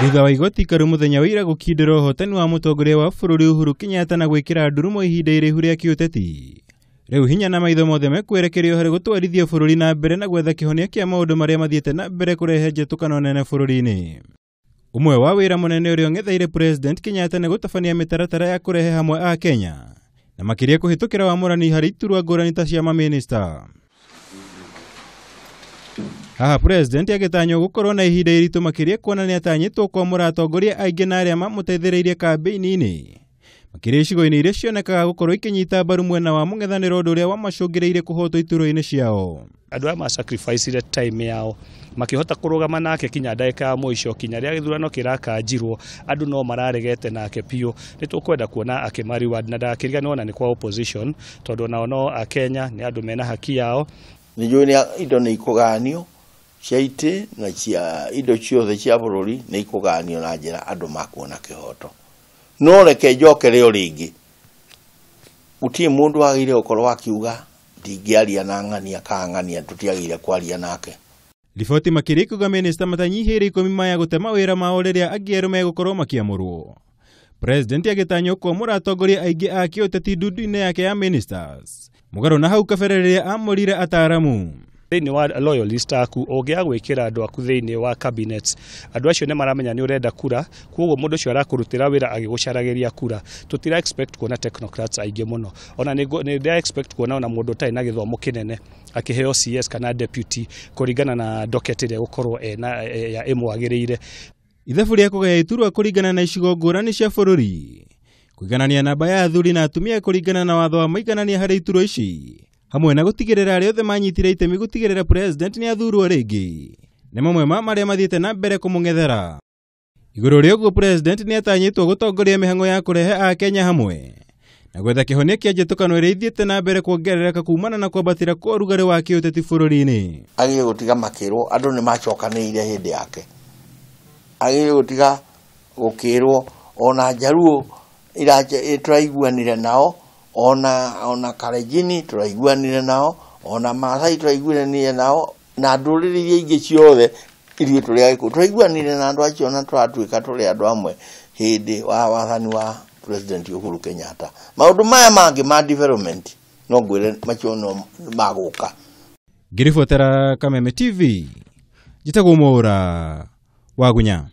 Thutha wa igoti ikaru muthenya wa ira gukindĩra ũhotani wa mũtongoria wa bũrũri Uhuru Kenyatta na gwĩkĩra ndurumo ihinda iraihu rĩa kĩũteti. Rĩu hinya na maitho mothe mekwerekerio harĩ gũtwarithia bũrũri na mbere na gwetha kĩhonia kĩa maũndũ marĩa mathiĩte na mbere kũrehe njatũkano nene bũrũri-inĩ. Ũmwe wa wĩra mũnene ũrĩa ũng'etheire President Kenyatta nĩ gũtabania mĩtaratara ya kũrehe hamwe a Kenya na makĩria kũhĩtũkĩra wamũrani harĩ iturwa ngũrani ta cia mamĩnĩsta. Haha President agĩtanywo gũkorwo na ihinda iritũ makĩria kuona nĩatanyĩtwo kwamũra atongoria aingĩ na arĩa mamũteithĩrĩirie kambĩini-inĩ makĩria icigo-inĩ iria cionekaga gũkorwo ikĩnyita mbaru mwena wa mũng'ethanĩro ũndũ ũrĩa wamacũngĩrĩirie kũhotwo iturwa-inĩ ciao. Andũ aya ma sacrifice time yao makĩhota kũrũgama nake kinya ndagĩka ya mũico kinya rĩrĩa gĩthurano kĩrakanjirwo andũ no mararegete nake biũ. Nĩ tũkwenda kuona akĩma reward na ndakĩriganĩrwo ona nĩ kwa opposition tondũ nao no a Kenya nĩ andũ mena haki yao. Nĩ njũĩ indo nĩ ikũganio cia itĩ na cia indo ciothe cia bũrũri nĩ ikũganio na njĩra andũ makuona kĩhoto. No reke njokere o rĩngĩ, gũtirĩ mũndũ wagĩrĩire gũkorwo akiuga ndingĩaria na ng'ania kana ng'ania tũtiagĩrĩire kwaria nake. Riboti makĩria ikuga mĩnĩsta matanyihĩire 10 maya gũte mawĩra mao rĩrĩa angĩ erũ megũkorwo makĩamũrwo. President agĩtanywo kwamũra atongoria aingĩ a kĩũteti ndundu-inĩ yake ya ministers mũgarũ na hau kabere rĩrĩa amũrire ataaramu. Thĩinĩ wa loyalist aku ũngĩaga gwĩkĩra andũ aku thĩinĩ wa cabinets andũ acio nĩ maramenya nĩ ũrenda kura, koguo mũndũ ũcio arakũrutĩra wĩra agĩgũcaragĩria kura. Tũtira expect kuona technocrats aingĩ mũno, ona nĩ ndĩra expect kuona ona mũndũ ũtarĩ na gĩthomo kĩnene akĩheo CS kana deputy kũringana na docket ĩrĩa ĩgũkorwo ya ĩmwagĩrĩire. Ithabu rĩa kũgaya iturwa kũringana na icigo ngũrani cia bũrũri, kũiganania namba ya athuri na atumia kũringana na watho wa maiganania harĩ iturwa ici hamwe na gũtigĩrĩra arĩa othe manyitire itemi gũtigĩrĩra president nĩ athurwo rĩngĩ nĩ mamwe ma marĩa mathiĩte na mbere kũmũng'ethera. Igũrũ rĩa ũguo president nĩ atanyĩtwo gũtongoria mĩhang'o ya kũrehe a Kenya hamwe na gwetha kĩhonia kĩa njatũkano ĩrĩa ithiĩte na mbere kuongerereka kumana na kwambatĩra kwa ũrugarĩ wa kĩũteti bũrũri-inĩ. Agĩrĩire gũtiga makĩrwo andũ nĩ macokanĩrĩire hĩndĩ yake, agĩrĩire gũtiga gũkĩrwo ona Njaruo tũraiguanire nao, ona Kalenjini tũraiguanire nao, ona Maasai tũraiguanire nao, na ndũrĩrĩ iria ingĩ ciothe ithuĩ tũrĩ Agĩkũyũ tũraiguanire na andũ acio na tũratuĩka tũrĩ andũ amwe hĩndĩ wa wathani wa President Uhuru Kenyatta. Maũndũ maya mangĩ ma development no ngwĩre macio no magũka. Ngĩribotera Kameme TV, njĩtagwo Mwaũra wa Gunya.